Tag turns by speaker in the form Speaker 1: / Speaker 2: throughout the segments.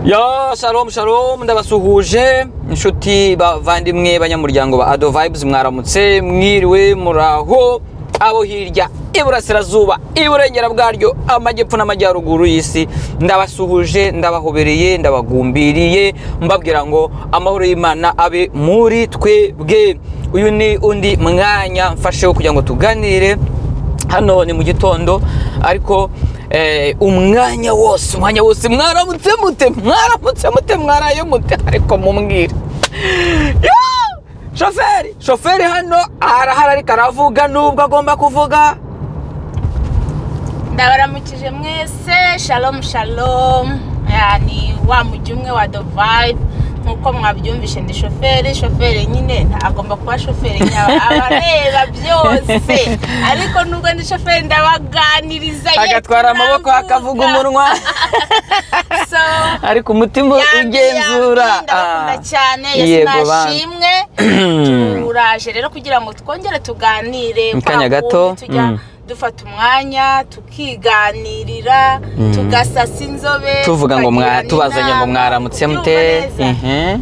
Speaker 1: Yo, shalom shalom, ndabasuhuje inshuti bavandimwe banyamuryango ba Ado Vibes, mwaramutse, mwiriwe, muraho, abo hirya iburasirazuba, iburengera bwaryo, amajyepfo n'amajyaruguru y'isi, ndabasuhuje, ndabahobereye, ndabagumbiriye, mbabwira ngo amahoro y'Imana abe muri twebwe. Uyu ni undi mwanya mfasheho kugira ngo tuganire. Hano ni mu gitondo, ariko umwanya wose, umwanya wose, mwaramutse mute, mwaramutse mute, mwaraye mute, ariko mumbwire. Shoferi, shoferi hano arahari ariko aravuga nubwo agomba kuvuga.
Speaker 2: Ndabaramukije mwese, shalom shalom. Yani wa mujyi umwe wa The Vibe, nkuko mwabyumvishe ndi shoferi. Shoferi nyine agomba kuba shoferi abareba byose, ariko nubwo ndi shoferi ndabaganiriza,
Speaker 1: agatwara amaboko akavuga umunwa.
Speaker 2: So
Speaker 1: ariko umutima ugenzura.
Speaker 2: Ndabakunda cyane, Yesu nashimwe. Turaje rero kugira ngo twongere tuganire
Speaker 1: mu kanya gato,
Speaker 2: tujya dufata umwanya tukiganirira, tugasasa inzobe,
Speaker 1: tuvuga ngo tubazanye ngo mwaramutse mute.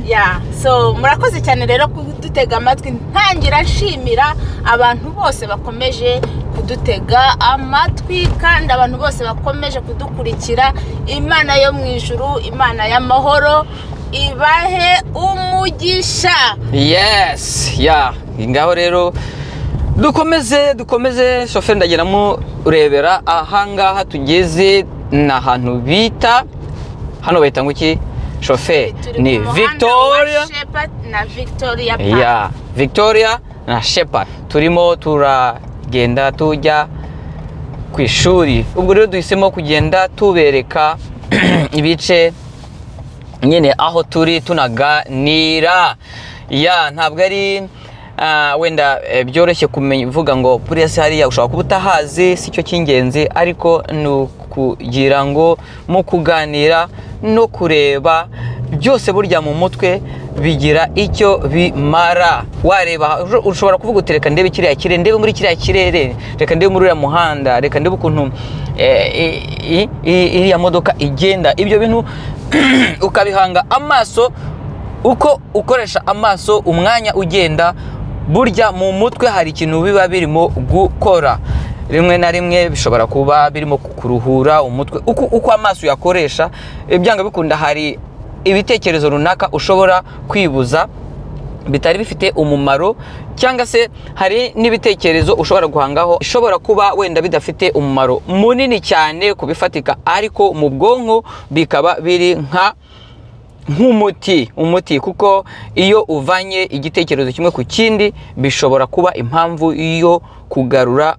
Speaker 2: Yeah, so murakoze cyane rero kudutega amatwi. Ntangira nshimira abantu bose bakomeje kudutega amatwi, kandi abantu bose bakomeje kudukurikira. Imana yo mu ijuru, Imana y'amahoro ibahe umugisha.
Speaker 1: Yes, yeah, ngaho rero dukomeze dukomeze. Shoferi ndagera murebera ahangaha tugeze ni ahantu bita, hano bahita ngo iki shoferi? Ni Victoria
Speaker 2: na Victoria Park.
Speaker 1: Yeah, Victoria na Shepherd. Turimo turagenda tujya ku ishuri. Ubwo rero duhisemo kugenda tubereka ibice nyine aho turi tunaganira. Ya, ntabwo ari wenda byoroshye kumenya uvuga ngo buriya se hariya ushobora kuba utahazi, si cyo cy'ingenzi, ariko ni ukugira ngo mu kuganira no kureba byose burya mu mutwe bigira icyo bimara. Wareba ushobora kuvuga uti reka ndebe kiriya kirere, ndebe muri kiriya kirere, reka ndebe muri uriya muhanda, reka ndebe ukuntu iriya modoka igenda. Ibyo bintu ukabihanga amaso, uko ukoresha amaso umwanya ugenda, burya mu mutwe hari ikintu biba birimo gukora. Rimwe na rimwe bishobora kuba birimo kuruhura umutwe, uko amaso yakoresha byanga bikunda hari ibitekerezo runaka ushobora kwibuza bitari bifite umumaro, cyangwa se hari n'ibitekerezo ushobora guhangaho ishobora kuba wenda bidafite umumaro munini cyane kubifatika, ariko mu bwonko bikaba biri nka nk'umuti, umuti, kuko iyo uvanye igitekerezo kimwe ku kindi bishobora kuba impamvu yo kugarura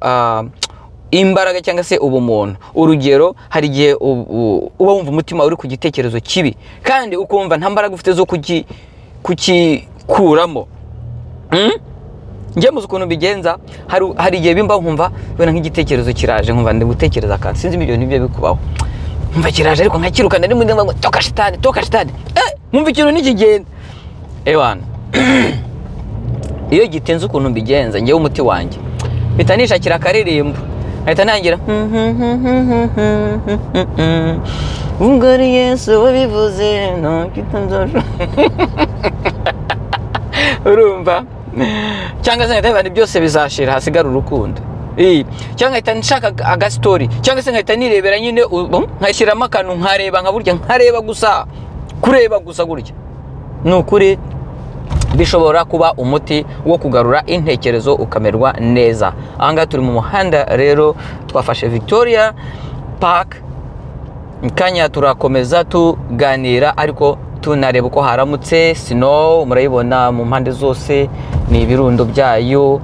Speaker 1: imbaraga cyangwa se ubumuntu. Urugero, hari igihe uba wumva umutima uri ku gitekerezo kibi kandi ukumva nta mbaraga ufite zo kukikuramo. Njye muzi ukuntu bigenza, hari igihe bimba nkumva wenda nk'igitekerezo kiraje, nkumva ndi gutekereza akantu, sinzi ibyo nibyo bikubaho, nkumva kiraje ariko nkakirukana rimwe ngo toka shitani, toka shitani, nkumva ikintu nikigenda. Ewana, iyo gitenze ukuntu mbigenza ngewe umuti wanjye mpita nishakira akaririmbo, nkahita ntangira ubwo ari Yesu wabivuze ntakitanzasho. Urumva? Cyangwa se nkahita ibintu byose bizashira hasigara urukundo. Cyangwa nkahita nshaka agastori, cyangwa se nkahita nirebera nyine, nkashyiramo akantu nkareba nka burya, nkareba gusa, kureba gusa gutya. Ni ukuri bishobora kuba umuti wo kugarura intekerezo ukamerwa neza. Ahangaha turi mu muhanda rero, twafashe Victoria Park. Kanya turakomeza tuganira, ariko tunareba uko haramutse. Snow murayibona mu mpande zose, ni ibirundo byayo,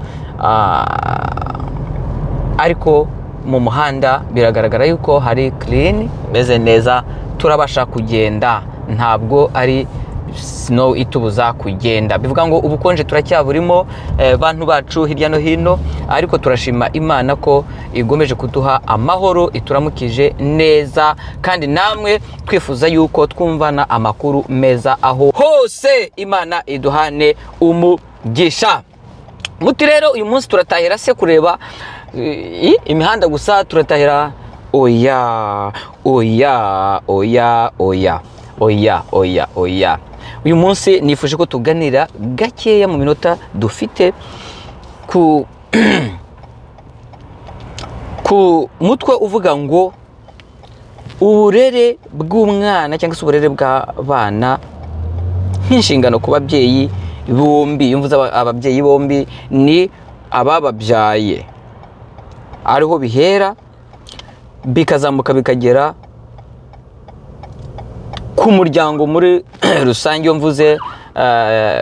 Speaker 1: ariko mu muhanda biragaragara yuko hari clean, meze neza, turabasha kugenda, ntabwo ari snow itubuza kugenda. Bivuga ngo ubukonje turacyaburimo bantu bacu hirya no hino, ariko turashima Imana ko igomeje kuduha amahoro, ituramukije neza, kandi namwe twifuza yuko twumvana amakuru meza aho hose. Imana iduhane umugisha. Muti rero uyu munsi turatahira se kureba imihanda gusa, turatahira? Oya oya oya oya. Oya oya oya. Uyu munsi nifuje ko tuganira gakeya mu minota dufite ku mutwe uvuga ngo uburere bw'umwana cyangwa se uburere bw'abana nk'inshingano ku babyeyi bombi. Iyo mvuze ababyeyi bombi ni abababyaye, ariho bihera bikazamuka bikagera ku muryango muri rusange. Iyo mvuze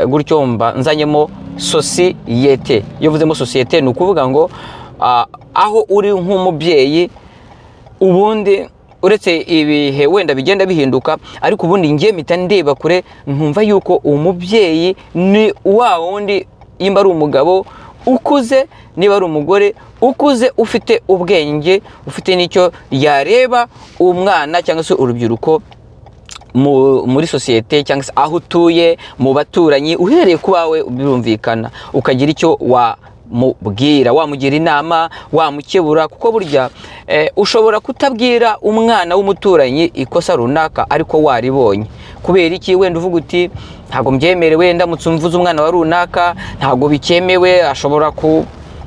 Speaker 1: gutyo mba nzanyemo sosiyete. Iyo mvuzemo sosiyete ni ukuvuga ngo aho uri nk'umubyeyi, ubundi uretse ibihe wenda bigenda bihinduka, ariko ubundi ngiye mpita ndeba kure nkumva yuko umubyeyi ni wa wundi, nimba ari umugabo ukuze, niba ari umugore ukuze, ufite ubwenge, ufite n'icyo yareba umwana cyangwa se urubyiruko muri sosiyete cyangwa se aho utuye, mu baturanyi, uhereye ku bawe birumvikana, ukagira icyo wamubwira, wamugira inama, wamukebura. Kuko burya ushobora kutabwira umwana w'umuturanyi ikosa runaka ariko waribonye. Kubera iki? Wenda uvuga uti ntabwo mbyemerewe, ndamutse mvuze umwana wa runaka ntabwo bikemewe,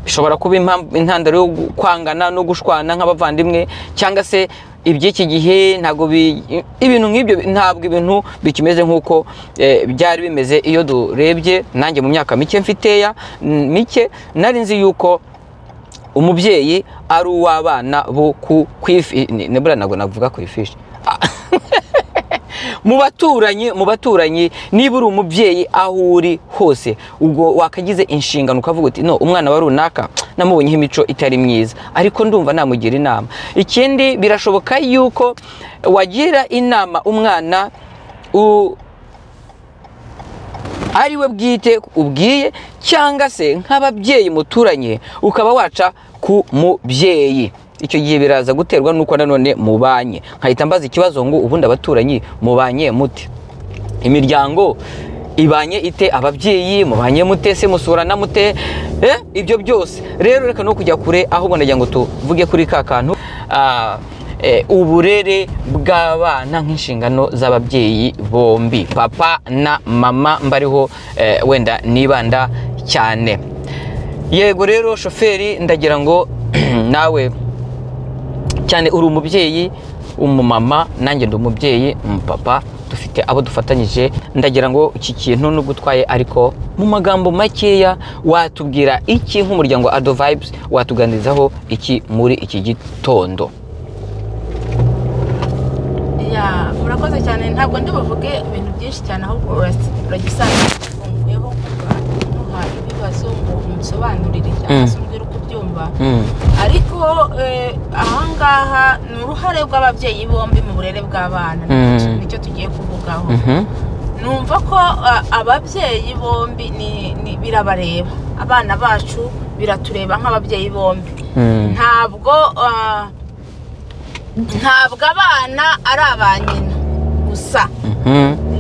Speaker 1: bishobora kuba intandaro yo kwangana no gushwana nk'abavandimwe, cyangwa se iby'iki gihe ntabwo ibintu nk'ibyo, ntabwo ibintu bikimeze nk'uko byari bimeze. Iyo durebye nanjye mu myaka mike mfiteya mike, nari nzi yuko umubyeyi ari uw'abana bo ku ifi, nibura ntabwo navuga ku ifishi, mu baturanyi. Niba uri umubyeyi aho uri hose, ubwo wakagize inshingano ukavuga uti no, umwana wa runaka namubonyeho imico itari myiza, ariko ndumva namugira inama. Ikindi, birashoboka yuko wagira inama umwana ari we bwite ubwiye, cyangwa se nk'ababyeyi muturanye ukaba waca ku mubyeyi. Icyo gihe biraza guterwa nuko nanone mubanye. Nkahita mbaza ikibazo ngo ubundi abaturanyi mubanye mute? Imiryango ibanye ite? Ababyeyi mubanye mute? Se musurana mute? Ibyo byose rero reka no kujya kure, ahubwo ndagira ngo tuvuge kuri ka kantu uburere bw'abana nk'inshingano z'ababyeyi bombi, papa na mama, mbariho wenda nibanda cyane. Yego rero shoferi, ndagira ngo nawe cyane uri umubyeyi, umumama, nanjye ndi umubyeyi, umupapa, dufite abo dufatanyije. Ndagira ngo iki kintu nubwo utwaye, ariko mu magambo makeya watubwira iki nk'umuryango Ado Vibes, watuganirizaho iki muri iki gitondo?
Speaker 2: Ya, murakoze cyane. Ntabwo ndi buvuge ibintu byinshi cyane, ahubwo uragisanga ufunguyeho kuba ibibazo ngo umusobanurire cyangwa se umbwire uko ubyumva. Ariko ahangaha ni uruhare rw'ababyeyi bombi mu burere bw'abana, nicyo tugiye kuvugaho. Numva ko ababyeyi bombi birabareba, abana bacu biratureba nk'ababyeyi bombi. Ntabwo abana ari aba nyina gusa,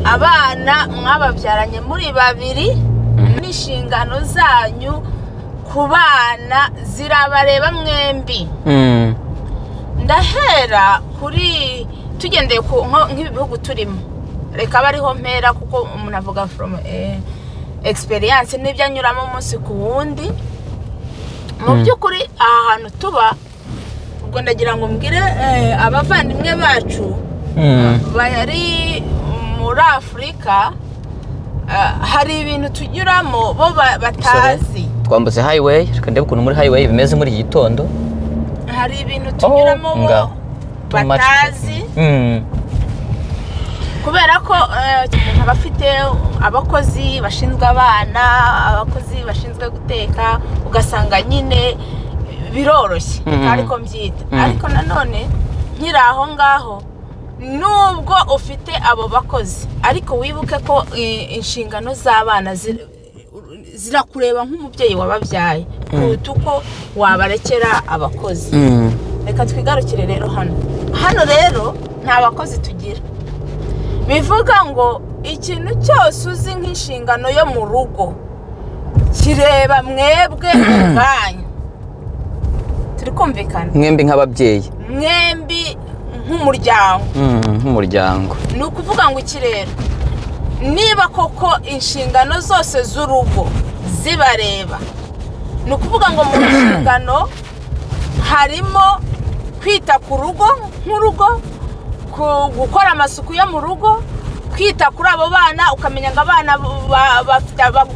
Speaker 2: abana mwababyaranye muri babiri, n'inshingano zanyu ku bana zirabareba mwembi. Ndahera kuri tugendeye ku nk'ibi bihugu turimo, reka bariho mpera kuko umuntu avuga from experience n'ibyo anyuramo umunsi ku wundi. Mu by'ukuri aha hantu tuba, ubwo ndagira ngo mbwire abavandimwe bacu bari muri Afurika, hari ibintu tunyuramo bo batazi.
Speaker 1: Twambutse highway, reka ndebe ukuntu muri highway bimeze muri iki gitondo.
Speaker 2: Hari ibintu tunyuramo bo batazi, kubera ko umuntu aba afite abakozi bashinzwe abana, abakozi bashinzwe guteka, ugasanga nyine biroroshye ariko mbyita. Ariko nanone nkiri aho ngaho, nubwo ufite abo bakozi, ariko wibuke ko inshingano z'abana zirakureba nk'umubyeyi wababyaye kuruta uko wabarekera abakozi. Reka twigarukire rero hano. Hano rero nta bakozi tugira, bivuga ngo ikintu cyose uzi nk'inshingano yo mu rugo kireba mwebwe ubwanyu. Turi kumvikana?
Speaker 1: Mwembi nk'ababyeyi,
Speaker 2: mwembi nk'umuryango.
Speaker 1: Nk'umuryango.
Speaker 2: Ni ukuvuga ngo iki rero, niba koko inshingano zose z'urugo zibareba, ni ukuvuga ngo mu nshingano harimo kwita ku rugo nk'urugo, gukora amasuku yo mu rugo, kwita kuri abo bana, ukamenya ngo abana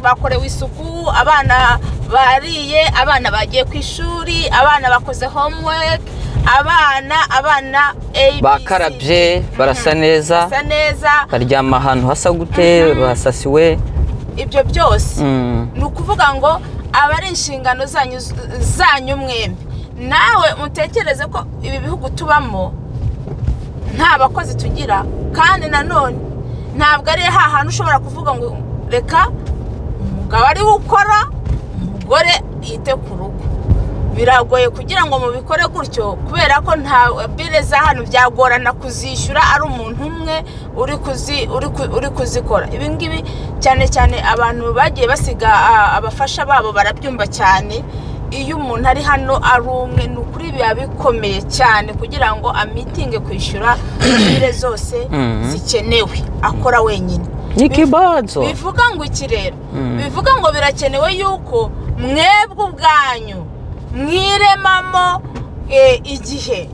Speaker 2: bakorewe isuku, abana bariye, abana bagiye ku ishuri, abana bakoze homework, abana A B C
Speaker 1: bakarabye, barasa neza, baryama ahantu hasa gute, basasiwe,
Speaker 2: ibyo byose. Ni ukuvuga ngo aba ari inshingano zanyu mwembi. Nawe mutekereze ko ibi bihugu tubamo nta bakozi tugira, kandi nanone ntabwo ari hantu ushobora kuvuga ngo reka umugabo ari gukora umugore yite ku rugo. Biragoye kugira ngo mubikore gutyo, kubera ko nta bile za hano byagorana kuzishyura ari umuntu umwe uri kuzikora. Ibi ngibi cyane cyane abantu bagiye basiga abafasha babo barabyumva cyane. Iyo umuntu ari hano ari umwe, ni ukuri biba bikomeye cyane kugira ngo amitinge kwishyura bile zose zikenewe akora wenyine.
Speaker 1: N'ikibazo.
Speaker 2: Bivuga ngo iki rero, bivuga ngo birakenewe yuko mwebwe ubwanyu mwiremamo igihe,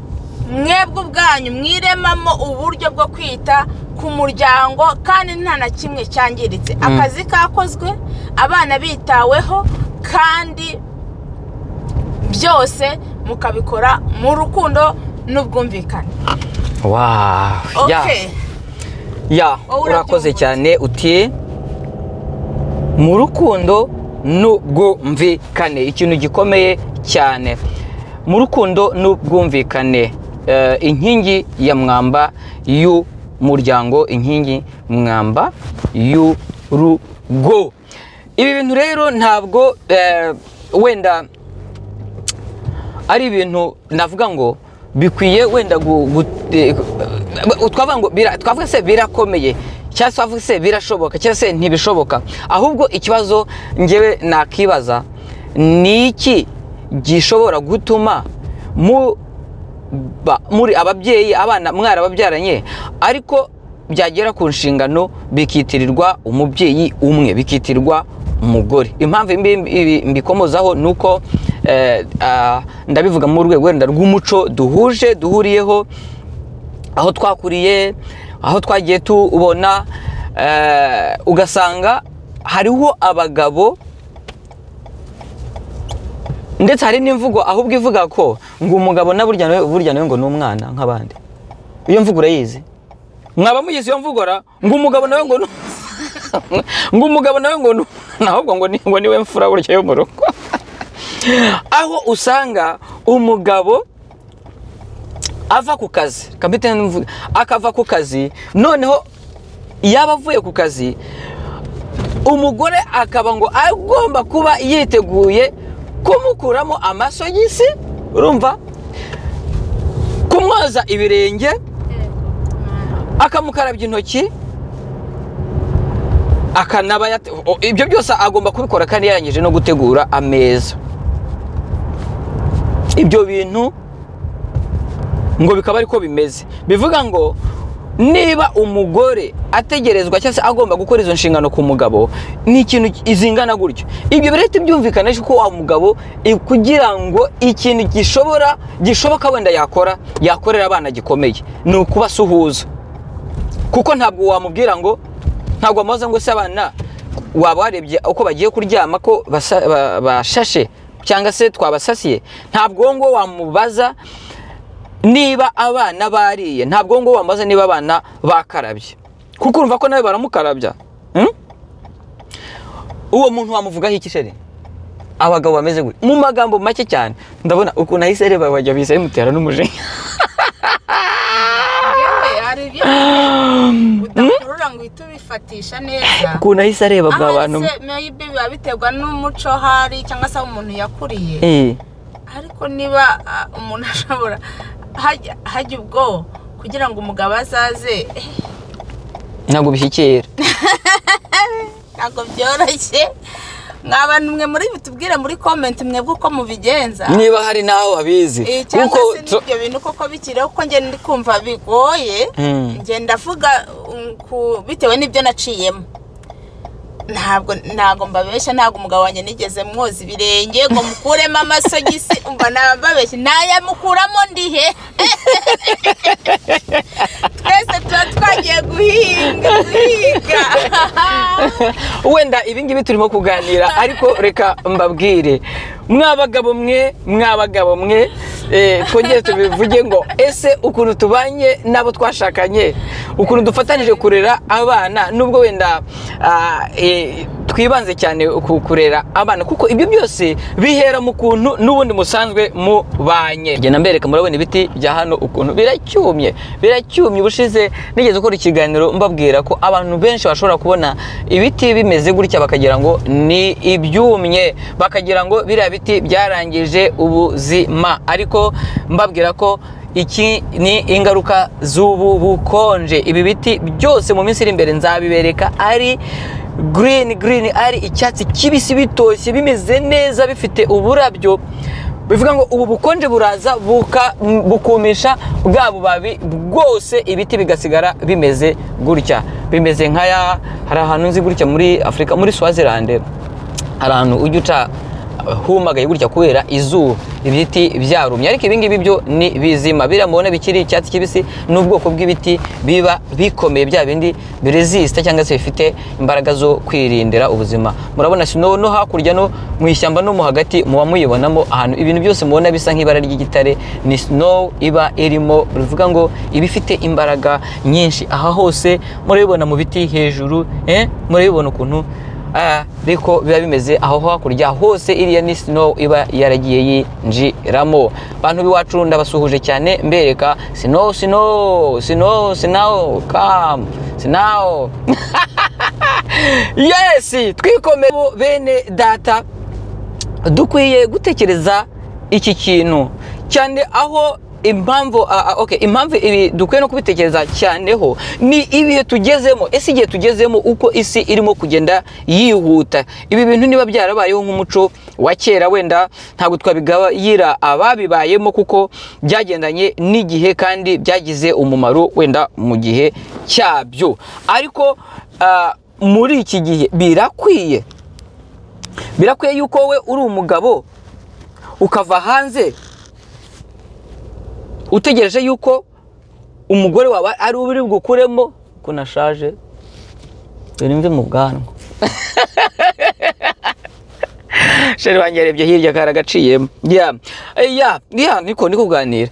Speaker 2: mwebwe ubwanyu mwiremamo uburyo bwo kwita ku muryango, kandi nta na kimwe cyangiritse. Akazi kakozwe, abana bitaweho, kandi byose mukabikora mu rukundo n'ubwumvikane.
Speaker 1: Wow.
Speaker 2: Okay.
Speaker 1: Ya, urakoze cyane. Uti mu rukundo n'ubwumvikane, ikintu gikomeye cyane. Mu rukundo n'ubwumvikane, inkingi ya mwamba y'umuryango, inkingi mwamba y'urugo. Ibi bintu rero ntabwo wenda ari ibintu navuga ngo bikwiye wenda twavuga se birakomeye, cyangwa twavuga se birashoboka, cyangwa se ntibishoboka. Ahubwo ikibazo ngewe nakibaza ni iki gishobora gutuma muri ababyeyi, abana mwarababyaranye, ariko byagera ku nshingano bikitirirwa umubyeyi umwe, bikitirirwa umugore. Impamvu mbikomozaho nuko ndabivuga mu rwego wenda rw'umuco duhuje, duhuriyeho, aho twakuriye, aho twagiye tubona, ugasanga hariho abagabo, ndetse hari n'imvugo ahubwo ivuga ko ngo umugabo na burya nawe ngo ni umwana nk'abandi. Iyo mvugo urayizi? Mwaba muyizi iyo mvugora ngo umugabo nawe ngo ngo umugabo nawe ngo ahubwo ngo niwe mfura burya yo mu rugo. Aho usanga umugabo ava ku kazi, akava ku kazi, noneho yaba avuye ku kazi, umugore akaba ngo agomba kuba yiteguye kumukuramo amasogisi, urumva, kumwoza ibirenge, akamukarabya intoki, akanaba ibyo byose agomba kubikora kandi yarangije no gutegura ameza. Ibyo bintu ngo bikaba ariko bimeze. Bivuga ngo niba umugore ategerezwa cyangwa se agomba gukora izo nshingano ku mugabo, ni ikintu izingana gutyo. Ibyo birete byumvikana ko wa mugabo kugira ngo ikintu gishoboka wenda yakorera abana gikomeye ni ukubasuhuza. Kuko ntabwo wamubwira ngo, ntabwo wamubaza ngo se abana waba warebye uko bagiye kuryama ko bashashe cyangwa se twabasasiye. Ntabwo ngo wamubaza niba abana bariye, ntabwo ngo wamubaza niba abana bakarabye, kuko urumva ko nawe baramukarabya. Uwo muntu wamuvugaho iki shere? Abagabo bameze gutya mu magambo make cyane, ndabona ukuntu ahise reba bajya bise bimutera n'umujinya.
Speaker 2: Udakurura ngo uhite ubifatisha neza.
Speaker 1: Ukuntu ahise areba bwa bantu,
Speaker 2: maybe biba biterwa n'umuco hari cyangwa se umuntu yakuriye. Ariko niba umuntu ashobora hajya ubwo kugira ngo umugabo azaze,
Speaker 1: ntabwo bishyikira,
Speaker 2: ntabwo byoroshye. Mwaba mwe muri bitubwire muri comment mwebwe uko mubigenza,
Speaker 1: niba hari naho babizi,
Speaker 2: kuko ibyo bintu koko bikiriho, kuko njye ndi kumva bigoye. Njye ndavuga bitewe n'ibyo naciyemo, ntabwo mbabeshya, ntabwo umugabo wanjye nigeze mwoza ibirenge ngo mukuremo amasogisi, umva nababeshya nayamukuramo ndihe? Twese tuba twagiye guhinga.
Speaker 1: Wenda ibi ngibi turimo kuganira, ariko reka mbabwire mwabagabo mwe twongere tubivuge ngo ese ukuntu tubanye n'abo twashakanye, ukuntu dufatanije kurera abana, nubwo wenda twibanze cyane ku kurera abana, kuko ibyo byose bihera mu kuntu n'ubundi musanzwe mubanye. Ngenda mbereka, murabona ibiti bya hano ukuntu biracyumye. Ubushize nigeze gukora ikiganiro mbabwira ko abantu benshi bashobora kubona ibiti bimeze gutya bakagira ngo ni ibyumye, bakagira ngo biriya biti byarangije ubuzima, ariko mbabwira ko iki ni ingaruka z'ubu bukonje. Ibi biti byose mu minsi iri imbere nzabibereka ari green, ari icyatsi kibisi, bitoshye, bimeze neza, bifite uburabyo. Bivuga ngo ubu bukonje buraza bukumisha bwa bubabi bwose, ibiti bigasigara bimeze gutya, bimeze nkaya. Hari ahantu nzi gutya muri Afurika, muri Swaziland, hari ahantu ujya uca humagaye gutya kubera izuba, ibiti byarumye, ariko ibi ngibi byo ni bizima. Biriya mubona bikiri icyatsi kibisi n'ubwoko bw'ibiti biba bikomeye, bya bindi biresista cyangwa se bifite imbaraga zo kwirindira ubuzima. Murabona snow no hakurya no mu ishyamba no mu hagati muba muyibonamo, ahantu ibintu byose mubona bisa nk'ibara ry'igitare ni snow iba irimo, bivuga ngo iba ifite imbaraga nyinshi. Aha hose murabibona mu biti hejuru, murabibona ukuntu ariko biba bimeze aho hakurya hose, iriya ni snow iba yaragiye yinjiramo. Bantu b'iwacu ndabasuhuje cyane, mbereka snow snow snow snow come snow. Yes, twikomeye bene data, dukwiye gutekereza iki kintu cyane, aho impamvu impamvu ibi dukwiye no kubitekereza cyane ho ni ibihe tugezemo. Ese igihe tugezemo uko isi irimo kugenda yihuta, ibi bintu niba byarabayeho nk'umuco wa kera, wenda ntabwo twabigayira ababibayemo kuko byagendanye n'igihe kandi byagize umumaro wenda mu gihe cyabyo, ariko muri iki gihe birakwiye yuko we uri umugabo ukava hanze utegereje yuko umugore wawe ari uri bugukuremo ko nashaje, dore imvi mu bwanwa. Sheri wanjye yarebye hirya karagaciyemo. Niko kuganira.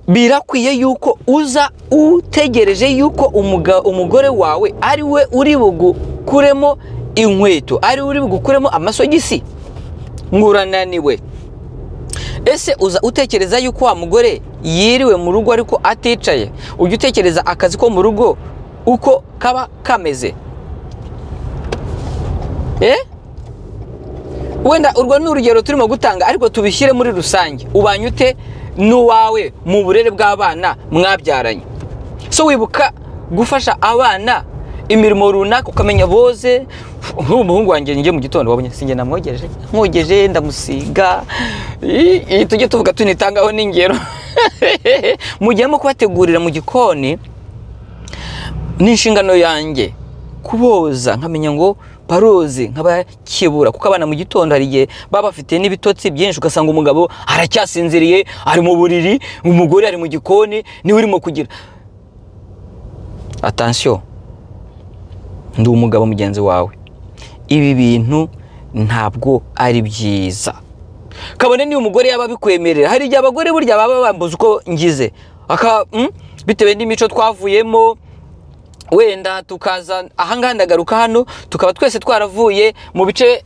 Speaker 1: Birakwiye yuko uza utegereje yuko umugore wawe ari we uri bugukuremo inkweto, ari uri bugukuremo amasogisi, ngurananiwe. Ese uza utekereza yuko wa mugore yiriwe mu rugo ariko aticaye? Ujya utekereza akazi ko mu rugo uko kaba kameze? Wenda urwo ni urugero turimo gutanga, ariko tubishyire muri rusange. Ubanye ute n'uwawe mu burere bw'abana mwabyaranye? So wibuka gufasha abana imirimo runaka, ukamenya boze. Nk'ubu umuhungu wanjye njye mu gitondo wabonye sinjye namwogeje, mwogeje ndamusiga, tujye tuvuga tunitangaho n'ingero. Mujyemo kubategurira mu gikoni, ni inshingano yanjye kuboza, nkamenya ngo baroze nk'abakebura, kuko abana mu gitondo hari igihe baba bafite n'ibitotsi byinshi, ugasanga umugabo aracyasinziriye ari mu buriri, umugore ari mu gikoni niwe urimo kugira. Attention, ndi umugabo mugenzi wawe, ibi bintu ntabwo ari byiza. Kabone niyo umugore yaba abikwemerera, hari igihe abagore burya baba bambuza uko ngize, bitewe n'imico twavuyemo, wenda tukaza ahangaha ndagaruka hano, tukaba twese twaravuye mu bice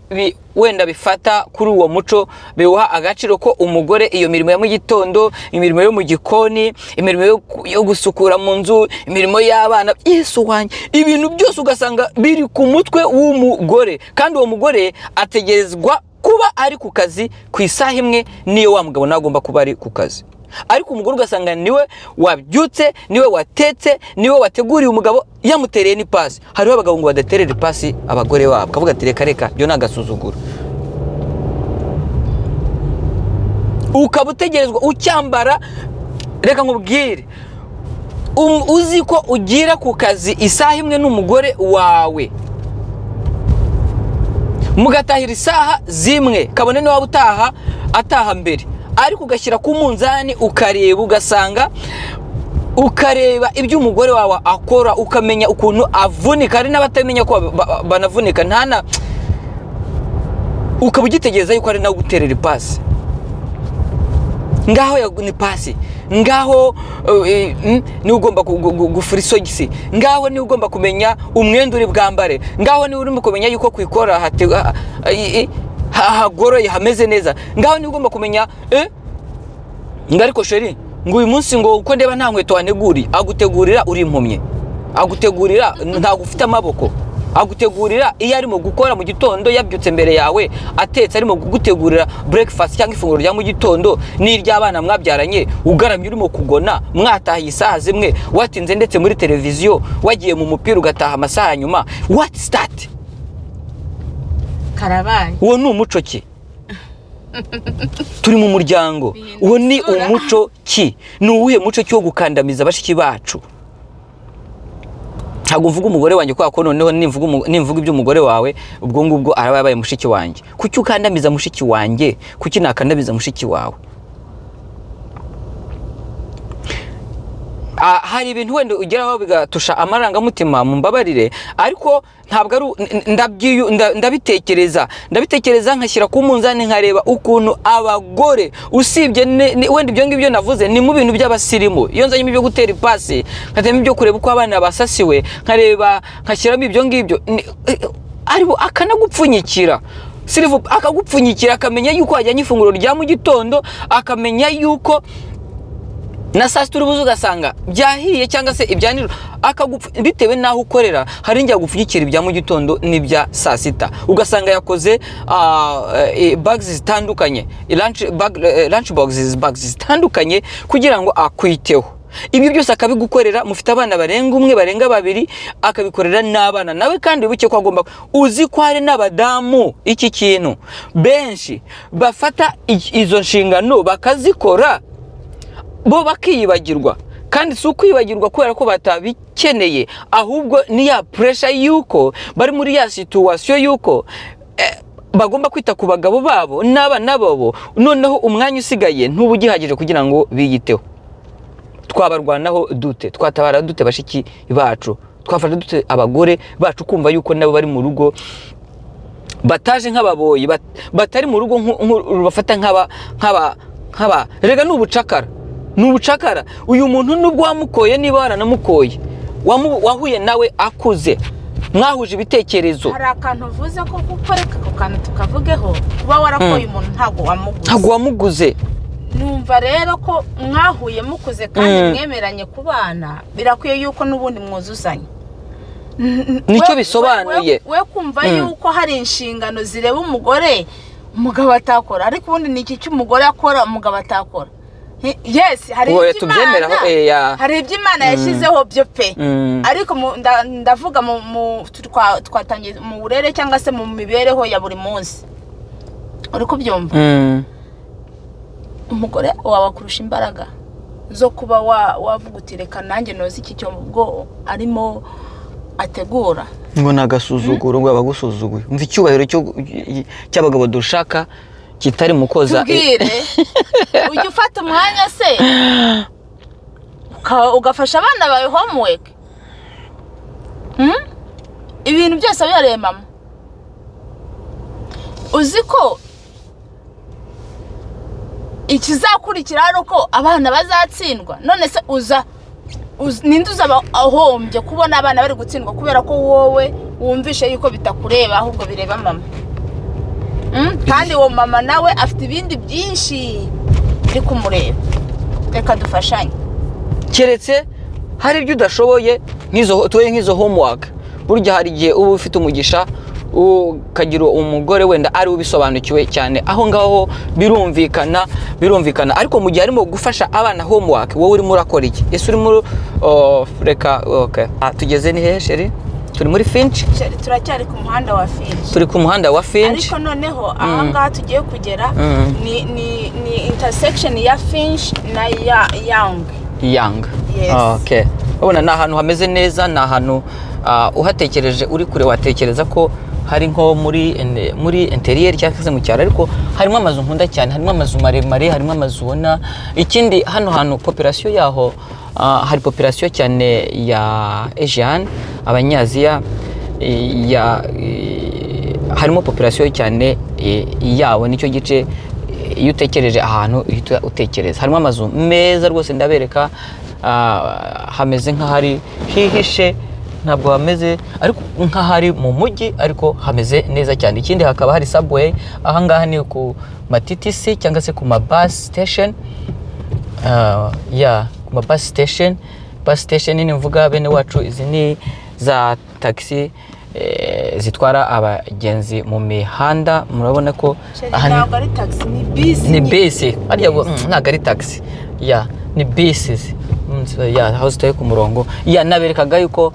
Speaker 1: wenda bifata kuri uwo muco biwuha agaciro ko umugore iyo mirimo ya mu gitondo, imirimo yo mu gikoni, imirimo yo gusukura mu nzu, imirimo y'abana, Yesu wanjye, ibintu byose ugasanga biri ku mutwe w'umugore, kandi uwo mugore ategerezwa kuba ari ku kazi ku isaha imwe niyo wa mugabo nawe agomba kuba ari ku kazi. Ariko umugore ugasanga niwe wabyutse, niwe watetse, niwe wateguriye umugabo, yamutereye n'ipasi. Hariho abagabo ngo badaterera ipasi abagore babo, kavuga ati reka reka, byo ni agasuzuguro. Ukaba utegerezwa ucyambara, reka nkubwire, uzi ko ugira ku kazi isaha imwe n'umugore wawe, mugatahira isaha zimwe, kabone niba utaha ataha mbere, ariko ugashyira ku munzani ukareba, ugasanga ukareba ibyo umugore wawe akora, ukamenya ukuntu avunika. Hari n'abatamenya ko banavunika, ntana ukaba ugitegereza yuko ari nawe guterera ipasi. Ngaho ni pasi, ngaho ni ugomba gufura isogisi, ngaho ni ugomba kumenya umwenda uri bwambare, ngaho ni urimo kumenya yuko kwikora hagoroye hameze neza, ngaho ni ugomba kumenya ngariko sheri ngo uyu munsi ngo uko ndeba nta nkweto waneguri, agutegurira uri impumye, agutegurira ntago ufite amaboko, agutegurira iyo arimo gukora mu gitondo yabyutse mbere yawe atetse, arimo kugutegurira breakfast cyangwa ifunguro rya mu gitondo n'iry'abana mwabyaranye, ugaramye urimo kugona, mwatahiye isaha zimwe, watinze ndetse muri televiziyo, wagiye mu mupira ugataha amasaha nyuma. What start?
Speaker 2: Karabaye.
Speaker 1: Uwo ni umuco ki? Turi mu muryango. Uwo ni umuco ki? Ni uwuhe muco cyo gukandamiza bashiki bacu? Ntabwo mvuga umugore wanjye kwa ko noneho nimvuga iby'umugore wawe ubwo ngubwo araba yabaye mushiki wanjye. Kuki ukandamiza mushiki wanjye? Kuki nakandamiza mushiki wawe? Hari ibintu wenda ugeraho bigatusha amarangamutima, mumbabarire, ariko ntabwo ari ndabitekereza nkashyira ku munzani nkareba ukuntu abagore, usibye wenda ibyo ngibyo navuze ni mu bintu by'abasirimu, iyo nzanye ibyo gutera ipasi, nkatema ibyo kureba uko abana basasiwe, nkareba nkashyiramo ibyo ngibyo, aribo akanagupfunyikira sirivu, akagupfunyikira akamenya yuko wajyanye ifunguro rya mu gitondo, akamenya yuko na saa sita uri ugasanga byahiye cyangwa se ibya nijoro, bitewe n'aho ukorera. Hari njya gupfunyikira ibya mu gitondo n'ibya saa sita, ugasanga yakoze bags zitandukanye, lunch boxes, bags zitandukanye kugira ngo akwiteho. Ibyo byose akabigukorera, mufite abana barenga umwe, barenga babiri, akabikorera n'abana nawe. Kandi wibuke ko agomba, uzi ko hari n'abadamu iki kintu benshi bafata izo nshingano bakazikora bo bakiyibagirwa. Kandi si ukwibagirwa kubera ko batabikeneye, ahubwo ni ya pressure yuko bari muri ya situation yuko bagomba kwita ku bagabo babo n'abana babo, noneho umwanya usigaye ntuba ugihagije kugira ngo biyiteho. Twabarwanaho dute? Twatabara dute bashiki bacu? Twafasha dute abagore bacu kumva yuko nabo bari mu rugo, bataje nk'ababoyi, batari mu rugo bafata nk'aba rega ni ubucakara. Ni ubucakara. Uyu muntu nubwo wamukoye, niba waranamukoye, wahuye nawe akuze, mwahuje ibitekerezo.
Speaker 2: Hari akantu uvuze ko gukoreka ako kantu tukavugeho, kuba warakoye umuntu ntabwo wamuguze.
Speaker 1: Ntabwo wamuguze.
Speaker 2: Numva rero ko mwahuye mukuze kandi mwemeranye kubana, birakwiye yuko n'ubundi mwuzuzanya.
Speaker 1: Nicyo bisobanuye.
Speaker 2: We kumva yuko hari inshingano zireba umugore umugabo atakora, ariko ubundi ni iki cy'umugore akora umugabo atakora? Yes, hari ibyo Imana yashyizeho byo pe, ariko ndavuga twatangiye mu burere cyangwa se mu mibereho ya buri munsi, uri kubyumva? Umugore wawe akurusha imbaraga zo kuba wavuga uti reka nanjye noze iki cyombo ubwo arimo ategura.
Speaker 1: Ngo ni agasuzuguro, ngo abagusuzuguye. Umva icyubahiro cy'abagabo dushaka kitari mu koza.
Speaker 2: Tubwire, ujya ufata umwanya se ugafasha abana bawe homework? Ibintu byose abihareye mama. Uzi ko ikizakurikira ari uko abana bazatsindwa. None se uza ninde uzaba ahombye kubona abana bari gutsindwa kubera ko wowe wumvishe yuko bitakureba ahubwo bireba mama? Kandi uwo mama nawe afite ibindi byinshi biri kumureba. Reka dufashanye.
Speaker 1: Keretse hari ibyo udashoboye nk'izo tuwe nk'izo homework. Burya hari igihe uba ufite umugisha Ukagira umugore wenda ari ubisobanukiwe cyane, aho ngaho birumvikana. Ariko mu gihe arimo gufasha abana homework, wowe urimo urakora iki? Ese urimo reka okay. Tugeze ni hehe chérie? Turi muri Finch.
Speaker 2: Turacyari ku muhanda wa Finch.
Speaker 1: Turi ku muhanda wa Finch.
Speaker 2: Ariko noneho aha ngaha tugiye kugera ni intersection ya Finch na ya Young.
Speaker 1: Young.
Speaker 2: Yes.
Speaker 1: Okay. Ubona ni ahantu hameze neza, ni ahantu uhatekereje uri kure watekereza ko hari nko muri interior cyangwa se mu cyaro, ariko harimo amazu nkunda cyane, harimo amazu maremare, harimo amazu ubona. Ikindi hano hantu population yaho hari population cyane ya Asian, abanyaziya, harimo population cyane yabo, nicyo gice iyo utekereje ahantu uhita utekereza. Harimo amazu meza rwose, ndabereka hameze nk'ahari hihishe, ntabwo hameze ariko nk'ahari mu mujyi, ariko hameze neza cyane. Ikindi hakaba hari subway, aha ngaha ni ku ma TTC cyangwa se ku ma bus station. Ya ku ma bus station, bus station ni mvuga bene wacu, izi ni za taxi zitwara abagenzi mu mihanda. Murabona ko
Speaker 2: aha ntabwo ari taxi, ni bisi.
Speaker 1: Ni bisi harya, ntabwo ari taxi, ya ni bisi ya aho zitoye ku murongo. Ya naberekaga yuko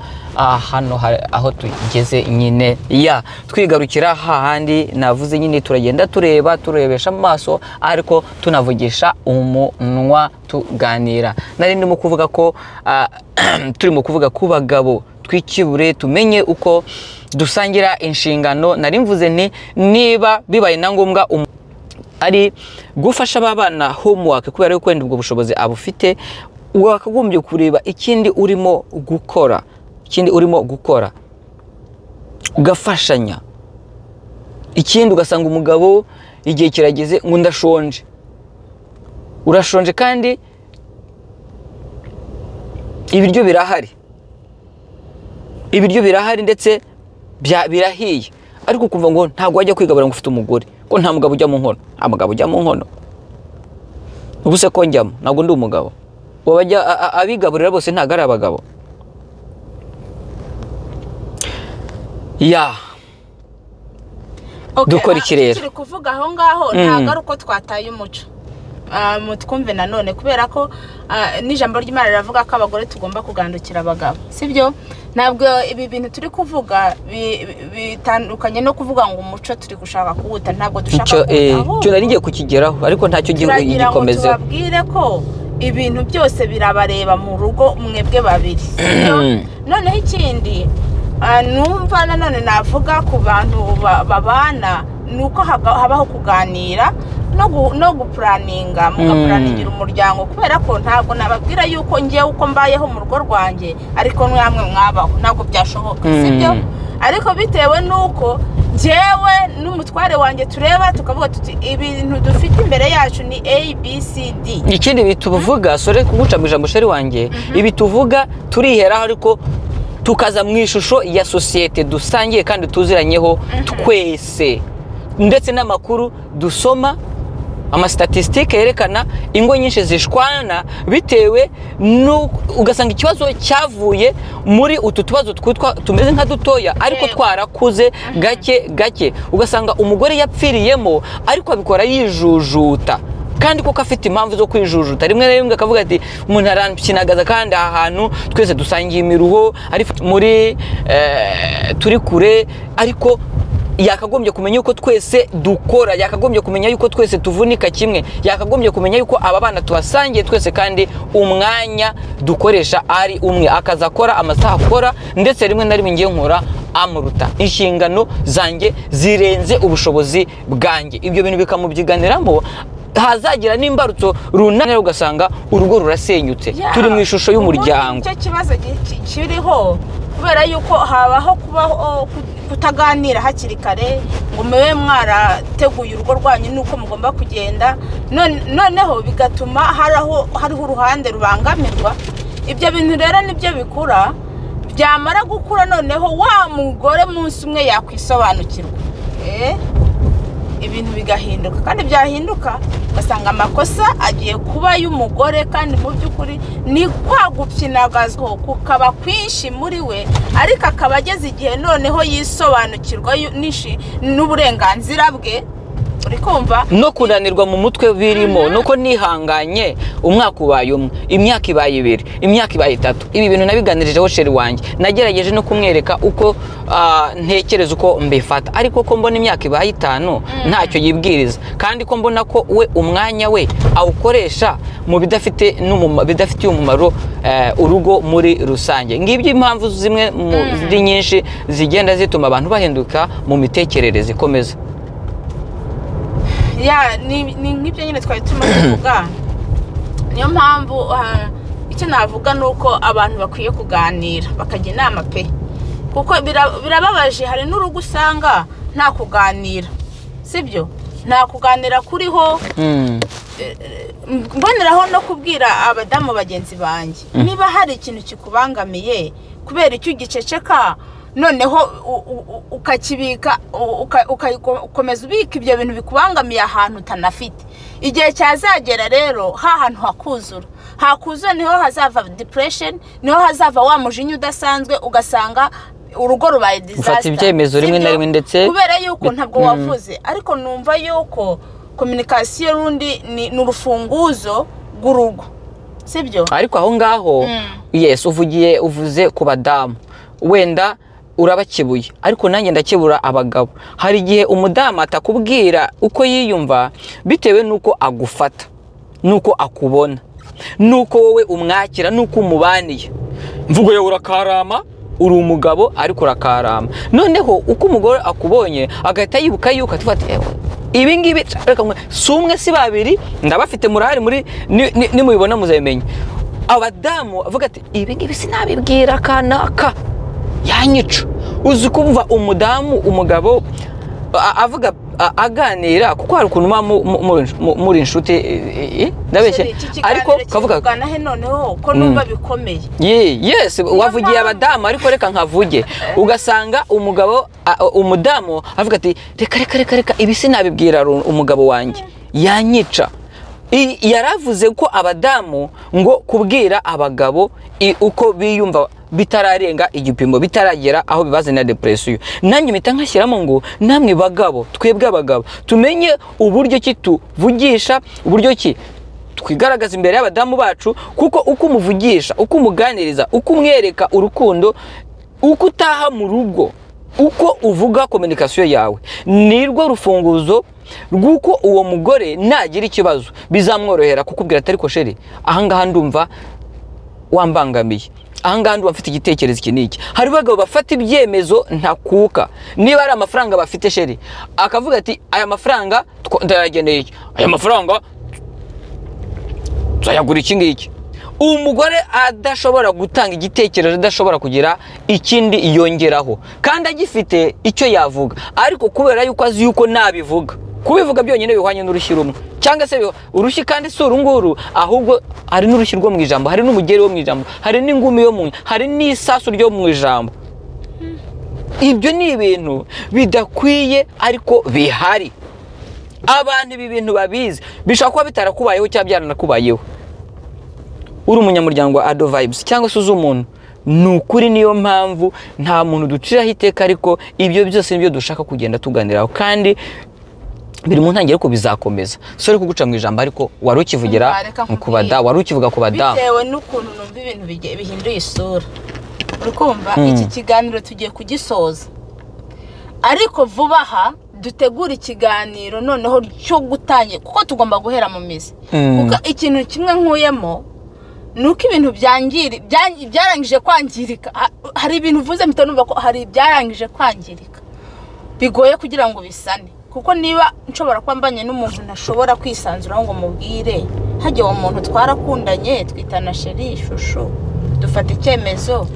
Speaker 1: hano aho tugeze nyine, ya twigarukira hahandi navuze nyine, turagenda tureba, turebesha amaso ariko tunavugisha umunwa tuganira. Nari ndimo kuvuga ko turimo kuvuga ku bagabo twikibure, tumenye uko dusangira inshingano. Nari mvuze nti niba bibaye na ngombwa ari gufasha abana homework kubera yuko wenda ubwo bushobozi abufite, wakagombye kureba ikindi urimo gukora, ikindi urimo gukora ugafashanya. Ikindi ugasanga umugabo igihe kirageze ngo ndashonje, urashonje kandi ibiryo birahari, ibiryo birahari ndetse birahiye, ariko ukumva ngo ntabwo wajya kwigabura ngo ufite umugore, ko nta mugabo ujya mu nkono. Nta mugabo ujya mu nkono, ubu se ko njyamo ntabwo ndi umugabo? Wabajya abigaburira bose ntabwo ari abagabo. Ya dukora iki rero?
Speaker 2: Turi kuvuga aho ngaho ntabwo ari uko twataye umuco, mutwumve nanone, kubera ko n'ijambo ry'Imana riravuga ko abagore tugomba kugandukira abagabo, sibyo? Ntabwo ibi bintu turi kuvuga bitandukanye no kuvuga ngo umuco turi gushaka kuwuta, ntabwo dushaka
Speaker 1: kuwuta. Cyo nari ngiye kukigeraho ariko ntacyo gikomeze.
Speaker 2: Tubabwire ko ibintu byose birabareba mu rugo mwebwe babiri, sibyo? Noneho ikindi numva nanone navuga ku bantu babana nuko habaho kuganira no gupuraninga, mugapuraningira umuryango, kubera ko ntabwo nababwira yuko ngiye uko mbayeho mu rugo rwanjye ariko mwamwe mwabaho, ntabwo byashoboka, sibyo? Ariko bitewe nuko njyewe n'umutware wanjye tureba tukavuga tuti ibintu dufite imbere yacu ni A B C D.
Speaker 1: Ikindi bituvuga, sore kuguca mu ijambo sheri wanjye, ibi tuvuga turiheraho ariko tukaza mu ishusho ya sosiyete dusangiye kandi tuziranyeho twese, ndetse n'amakuru dusoma, amastatistike yerekana ingo nyinshi zishwana bitewe no ugasanga ikibazo cyavuye muri utu tubazo twitwa tumeze nka dutoya ariko twarakuze gake gake, ugasanga umugore yapfiriyemo ariko abikora yijujuta, kandi koko afite impamvu zo kwijujuta. Rimwe na rimwe akavuga ati umuntu arankinagaza kandi aha hantu twese dusangiye imiruho, ari muri turi kure, ariko yakagombye kumenya yuko twese dukora, yakagombye kumenya yuko twese tuvunika kimwe, yakagombye kumenya yuko aba bana tubasangiye twese kandi umwanya dukoresha ari umwe, akaza akora amasaha akora, ndetse rimwe na rimwe ngiye nkora amuruta, inshingano zanjye zirenze ubushobozi bwanjye. Ibyo bintu bikamubyiganiramo, hazagira n'imbarutso runaka ugasanga urugo rurasenyutse. Turi mu ishusho y'umuryango.
Speaker 2: Icyo kibazo kiriho kubera yuko habaho kubaho kutaganira hakiri kare ngo mube mwarateguye urugo rwanyu nuko mugomba kugenda, noneho bigatuma hariho uruhande rubangamirwa. Ibyo bintu rero nibyo bikura, byamara gukura noneho wa mugore munsi umwe yakwisobanukirwa. Ibintu bigahinduka, kandi byahinduka ugasanga amakosa agiye kuba y'umugore, kandi mu by'ukuri ni kwa gupyinagazwa kukaba kwinshi muri we, ariko akaba ageze igihe noneho yisobanukirwa n'uburenganzira bwe. Uri kumva?
Speaker 1: No kunanirwa mu mutwe birimo, nuko nihanganye umwaka ubaye umwe, imyaka ibaye ibiri, imyaka ibaye itatu. Ibi bintu nabiganirijeho chéri wanjye, nagerageje no kumwereka uko ntekereza, uko mbifata, ariko ko mbona imyaka ibaye 5 ntacyo yibwiriza, kandi ko mbona ko we umwanya we awukoresha mu bidafite bidafitiye umumaro urugo muri rusange. Ngibyo impamvu zimwe muri nyinshi zigenda zituma abantu bahinduka mu mitekerereze. Ikomeza.
Speaker 2: Ya, ni nk'ibyo nyine twari turimo kuvuga. Niyo mpamvu icyo navuga ni uko abantu bakwiye kuganira bakajya inama pe, kuko birababaje. Hari n'urugo usanga nta kuganira, sibyo? Nta kuganira kuriho. Mboneraho no kubwira abadamu bagenzi banjye, niba hari ikintu kikubangamiye, kubera icyo ugiceceka, noneho ukakibika, ukomeza ubika ibyo bintu bikubangamiye ahantu utanafite, igihe cyazagera rero hantu hakuzura, hakuzura niho hazava depression, niho hazava wa mujinya udasanzwe, ugasanga urugo rubaye disaster.
Speaker 1: Ufata ibyemezo rimwe na rimwe, ndetse
Speaker 2: kubera yuko ntabwo wavuze. Ariko numva yuko communication rundi ni urufunguzo rw'urugo, sibyo?
Speaker 1: Ariko aho ngaho yes, uvugiye uvuze ku badamu, wenda urabakebuye, ariko nanjye ndakebura abagabo. Hari igihe umudamu atakubwira uko yiyumva bitewe n'uko agufata, n'uko akubona, n'uko wowe umwakira, n'uko umubaniye. Mvugo yawe urakarama, uri umugabo ariko urakarama. Noneho uko umugore akubonye agahita yibuka yuko ati ibi ngibi si umwe si babiri, ndabafite murahari muri nimubibona muzabimenya. Abadamu avuga ati ibi ngibi sinabibwira kanaka yanyica. Uzi kumva umudamu umugabo avuga aganira, kuko hari ukuntu muri inshuti ndabeshye, ariko kavuga
Speaker 2: he noneho ko numva bikomeye.
Speaker 1: Yes, wavugiye abadamu, ariko reka nkavuge. Ugasanga umugabo umudamu avuga ati reka reka reka reka ibi sinabibwira umugabo wanjye yanyica. Yaravuze ko abadamu ngo kubwira abagabo uko biyumva bitararenga igipimo, bitaragera aho bibazanira depression. Nanjye mpita nkashyiramo ngo namwe bagabo, twebwe abagabo tumenye uburyo ki tuvugisha, uburyo ki twigaragaza imbere y'abadamu bacu, kuko uko umuvugisha, uko umuganiriza, uko umwereka urukundo, uko utaha mu rugo, uko uvuga communication yawe, nirwo rufunguzo rw'uko uwo mugore nagira ikibazo bizamworohera kukubwira atari ko chéri, ahangaha ndumva wambangamiye, ahangaha ndumva mfite igitekerezo iki n'iki. Hari abagabo bafata ibyemezo ntakuka, niba ari amafaranga bafite chéri akavuga ati aya mafaranga ndayageneye iki, aya mafaranga nzayagura iki ngiki. Umugore adashobora gutanga igitekerezo, adashobora kugira ikindi yongeraho, kandi agifite icyo yavuga, ariko kubera yuko azi yuko nabivuga, kubivuga byonyine bihwanye n'urushyi rumwe, cyangwa se urushyi kandi si urunguru, ahubwo hari n'urushyi rwo mu ijambo, hari n'umugeri wo mu ijambo, hari n'ingumi yo mu, hari n'isasu ryo mu ijambo. Ibyo ni ibintu bidakwiye ariko bihari. Abantu ibi bintu babizi, bishobora kuba bitarakubayeho cyangwa byaranakubayeho. Uri umunyamuryango wa Ado Vibes cyangwa se uzi umuntu, ni ukuri. Niyo mpamvu nta muntu duciraho iteka, ariko ibyo byose nibyo dushaka kugenda tuganiraho, kandi biri mu ntangiriro ko bizakomeza. Sorry kuguca mu ijambo, ariko wari ukivugira ku badamu, wari ukivuga ku badamu
Speaker 2: bitewe n'ukuntu numva ibintu bihinduye isura. Uri kumva? Iki kiganiro tugiye kugisoza, ariko vuba aha dutegura ikiganiro noneho cyo gutangira, kuko tugomba guhera mu mizi. Kuko ikintu kimwe nkuyemo nuko ibintu byarangije kwangirika. Hari ibintu uvuze mpita numva ko hari ibyarangije kwangirika, bigoye kugira ngo bisane. Kuko niba nshobora kuba mbanye n'umuntu ntashobora kwisanzuraho ngo mubwire, hajye uwo muntu twarakundanye, twitana chéri, chouchou, dufata icyemezo,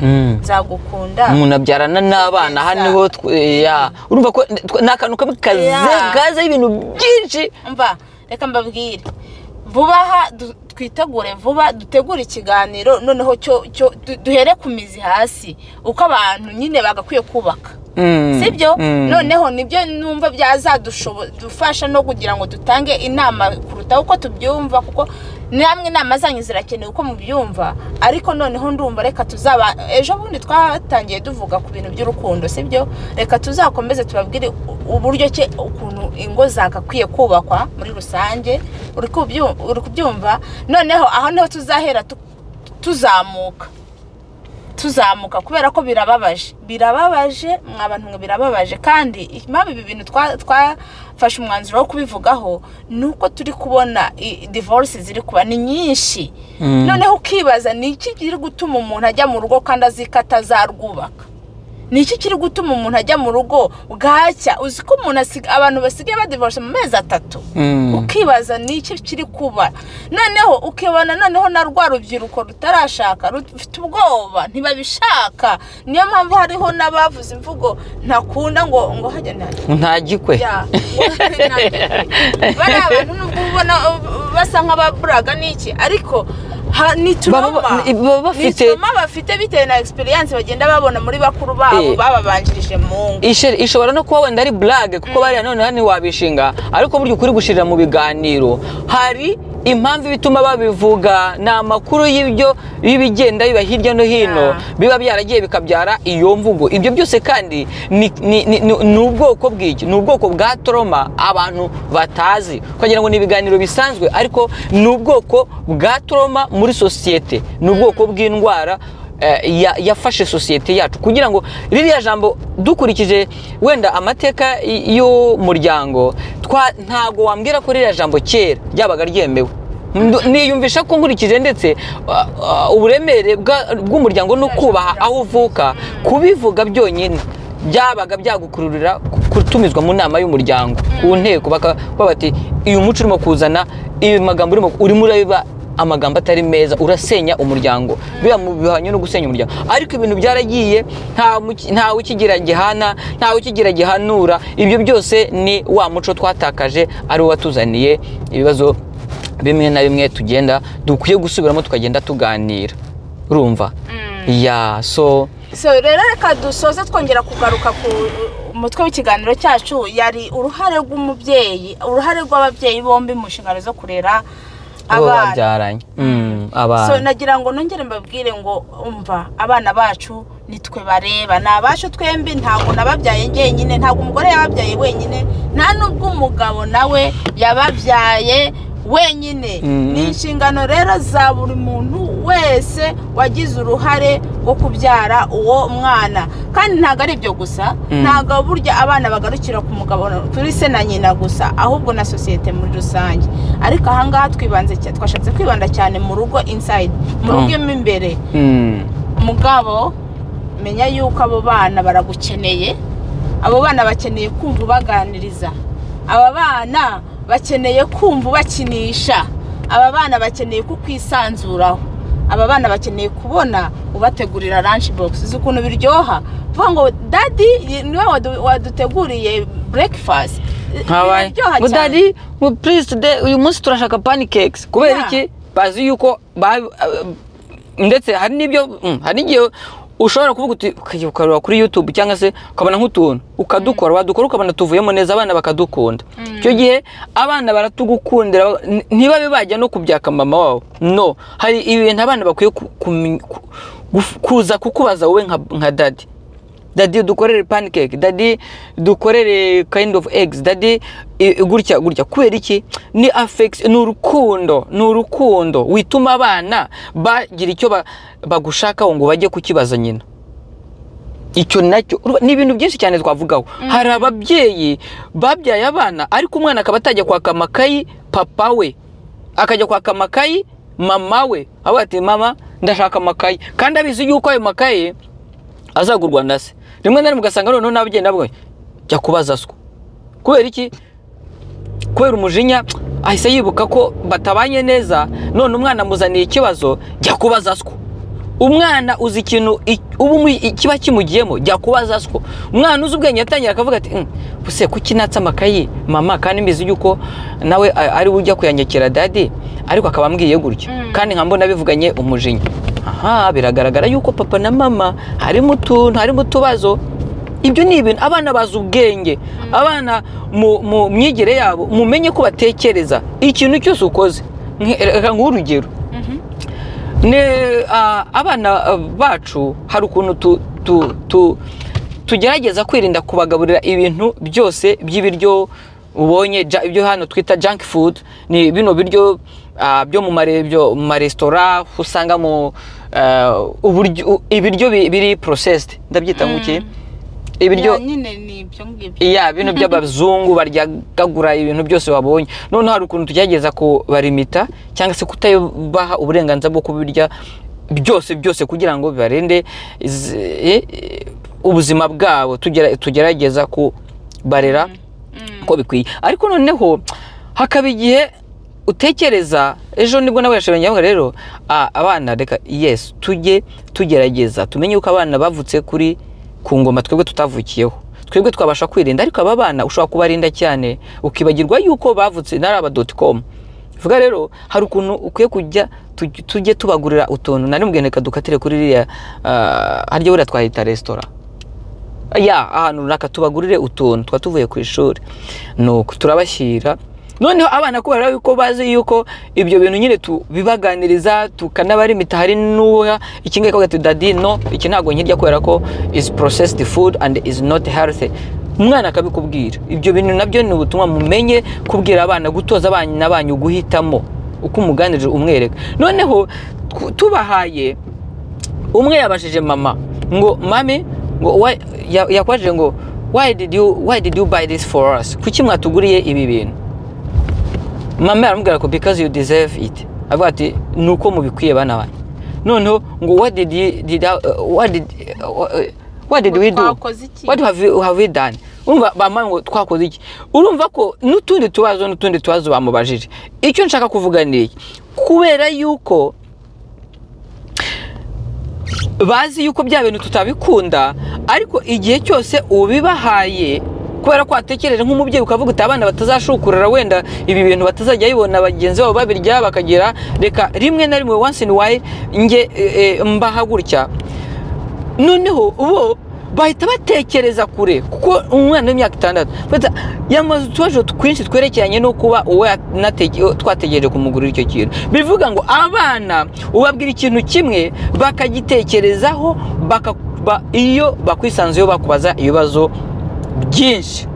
Speaker 2: nzagukunda.
Speaker 1: Umuntu abyarana n'abana hano niho urumva ko ni akantu kamwe kaza ibintu byinshi.
Speaker 2: Mva reka mbabwire vuba aha, twitegure vuba, dutegure ikiganiro noneho cyo duhere ku mizi hasi, uko abantu nyine bagakwiye kubaka. Sibyo? Noneho nibyo numva byazadufasha no kugira ngo dutange inama kuruta uko tubyumva, kuko namwe inama zanyu zirakenewe uko mubyumva. Ariko noneho ndumva reka tuzaba ejo bundi twatangiye duvuga ku bintu by'urukundo, sibyo? Reka tuzakomeze tubabwire uburyo cye ukuntu ingo zagakwiye kubakwa muri rusange. Uri kubyumva? Noneho aho niho tuzahera tuzamuka kubera ko birababaje mwa bantu mwe, birababaje. Kandi impamvu ibi bintu twafashe umwanzuro wo kubivugaho ni uko turi kubona divorce ziri kuba ni nyinshi. Noneho ukibaza ni iki kiri gutuma umuntu ajya mu rugo kandi azi ko atazarwubaka? Ni iki kiri gutuma umuntu ajya mu rugo bwacya? Uzi ko umuntu abantu basigaye badivorce mu mezi 3. Ukibaza ni iki kiri kuba. Noneho ukibona noneho na rwa rubyiruko rutarashaka rufite ubwoba, ntibabishaka. Niyo mpamvu hariho n'abavuze imvugo ntakunda ngo hajya
Speaker 1: nta gikwe.
Speaker 2: Bariya abantu nubwo ubona basa nk'ababuraga n'iki, ariko ni trauma bafite bitewe na experience bagenda babona muri bakuru babo bababanjirije mu ngo.
Speaker 1: Ishobora no kuba wenda ari blague, kuko bariya none hano wabishinga, ariko buryo ukuri gushirira mu biganiro hari impamvu bituma babivuga. Ni amakuru y'ibyo bibigenda biba hirya no hino, biba byaragiye bikabyara iyo mvugo. Ibyo byose kandi ni ubwoko bw'iki, ni ubwoko bwa trauma abantu batazi, ukagira ngo ni ibiganiro bisanzwe, ariko ni ubwoko bwa trauma muri sosiyete, ni ubwoko bw'indwara yafashe sosiyete yacu. Kugira ngo ririya jambo dukurikije wenda amateka y'umuryango, ntago wambwira ko ririya jambo kera ryabaga ryemewe. Niyumvisha ko nkurikije ndetse uburemere bw'umuryango no kubaha aho uvuka, kubivuga byonyine byabaga byagukururira gutumizwa mu nama y'umuryango ku nteko, bakaba bati uyu muco urimo kuzana ibi magambo urimo ureba amagambo atari meza, urasenya umuryango, biba bihanye no gusenya umuryango. Ariko ibintu byaragiye, nta ukigira gihana, nta ukigira gihanura. Ibyo byose ni wa muco twatakaje, ari wo watuzaniye ibibazo bimwe na bimwe tugenda dukwiye gusubiramo tukagenda tuganira. Urumva? Ya so
Speaker 2: rero reka dusoze twongera kugaruka ku mutwe w'ikiganiro cyacu, yari uruhare rw'umubyeyi, uruhare rw'ababyeyi bombi mu nshingano zo kurera
Speaker 1: abana.
Speaker 2: So nagira ngo nongere mbabwire ngo umva, abana bacu nitwe bareba, ni abacu twembi, ntabwo nababyaye njyenyine, ntabwo umugore yababyaye wenyine, nta nubwo umugabo nawe yababyaye wenyine. Ni inshingano rero za buri muntu wese wagize uruhare rwo kubyara uwo mwana. Kandi ntabwo ari ibyo gusa, ntabwo burya abana bagarukira ku mugabo kuri se na nyina gusa, ahubwo na sosiyete muri rusange. Ariko ahangaha twibanze, twashatse kwibanda cyane mu rugo inside, mu rugo mo imbere. Mugabo menya yuko abo bana baragukeneye, abo bana bakeneye kumva ubaganiriza, aba bana bakeneye kumva ubakinisha, aba bana bakeneye kukwisanzuraho, aba bana bakeneye kubona ubategurira lunch box. Uzi ukuntu biryoha vuga ngo daddy niwe waduteguriye breakfast.
Speaker 1: Ngo daddy please today, uyu munsi turashaka pancakes. Kubera iki? Bazi yuko ndetse hari n'ibyo, hari igihe ushobora kuvuga uti ukareba kuri YouTube cyangwa se ukabona nk'utuntu ukadukora, wadukora ukabona tuvuyemo neza, abana bakadukunda. Icyo gihe abana baratugukundira, ntibabe bajya no kubyaka mama wabo. No, hari ibintu abana bakwiye kuza kukubaza wowe nka daddy. Daddy dukorere pancake, daddy dukorere kind of eggs, daddy gutya gutya. Kubera iki? Ni affection, ni urukundo, ni urukundo wituma abana bagira icyo bagushakaho ngo bajye kukibaza nyina. Icyo nacyo ni ibintu byinshi cyane twavugaho. Hari ababyeyi babyaye abana ariko umwana akaba atajya kwaka amakayi papa we, akajya kwaka amakayi mama we, avuga ati mama ndashaka amakayi, kandi abizi yuko ayo makayi azagurwa na se. Rimwe na rimwe ugasanga noneho n'ababyeyi nabo jya kubaza siko. Kubera iki? Kubera umujinya ahise yibuka ko batabanye neza, none umwana amuzaniye ikibazo, jya kubaza siko. Umwana uzi ikintu ubu kiba kimugiyemo, jya kubaza siko. Umwana uzi ubwenge yatangira akavuga ati buse kuki natse amakayi mama, kandi mbizi yuko nawe ari ujya kuyanyakira daddy, ariko akaba ambwiye gutya kandi nka mbona bivuganye umujinya. Aha biragaragara yuko papa na mama harimo utuntu, harimo utubazo. Ibyo ni ibintu abana bazi ubwenge. Abana mu myigire yabo mumenye ko batekereza ikintu cyose ukoze. Reka nguhe urugero. Abana bacu hari ukuntu tugerageza kwirinda kubagaburira ibintu byose by'ibiryo ubonye, ibyo hano twita junk food, ni bino biryo byo mu maresitora usanga mu ibiryo biri processed, ndabyita nguki ibiryo
Speaker 2: nyine ni ibyo ngibyo
Speaker 1: iya bino by'abazungu baryagagura ibintu byose babonye. None hari ukuntu tugerageza kubarimita cyangwa se kutabaha uburenganzira bwo kubirya byose byose kugira ngo bibarinde ubuzima bwabo, tugerageza kubarera uko bikwiye. Ariko noneho hakaba igihe utekereza, ejo nibwo nawe yashoboye ngo rero abana reka yes tujye tugerageza tumenye uko abana bavutse kuri ku ngoma twebwe tutavukiyeho, twebwe twabasha kwirinda, ariko aba bana ushobora kubarinda cyane ukibagirwa yuko bavutse naraba.com. Vuga rero hari ukuntu ukwiye kujya tujye tubagurira utuntu. Nari mubwiye reka dukatire kuri ririya harya buriya twahita resitora ya ahantu runaka tubagurire utuntu twa tuvuye ku ishuri, nuko turabashyira. Noneho abana kubera yuko bazi yuko ibyo bintu nyine tubibaganiriza tukanabarimita, hari n'uwa iki ngiki ati daddy no iki ntabwo nkirya kubera ko is processed food and is not healthy, umwana akabikubwira. Ibyo bintu nabyo ni ubutumwa mumenye kubwira abana, gutoza abana banyu guhitamo uko umuganirije umwereka. Noneho tubahaye, umwe yabashije mama ngo mami ngo yakwajije ngo why did you buy this for us, kuki mwatuguriye ibi bintu? Mama aramubwira ko because you deserve it, avuga ati nuko mubikwiye bana banyu. Noneho ngo what did we do, what have we done? Urumva mama ngo twakoze iki? Urumva ko n'utundi tubazo bamubajije. Icyo nshaka kuvuga ni iki, kubera yuko bazi yuko bya bintu tutabikunda, ariko igihe cyose ubibahaye kubera ko watekereje nk'umubyeyi ukavuga uti abana batazashukurira wenda ibi bintu batazajya bibona bagenzi babo babirya bakagira, reka rimwe na rimwe once in while nge mbaha gutya. Noneho bo bahita batekereza kure, kuko umwana w'imyaka 6 yamaze utubazo twinshi twerekeranye no kuba twategereje kumugurira icyo kintu. Bivuga ngo abana ubabwira ikintu kimwe bakagitekerezaho, iyo bakwisanzuyeho bakubaza ibibazo byinshi.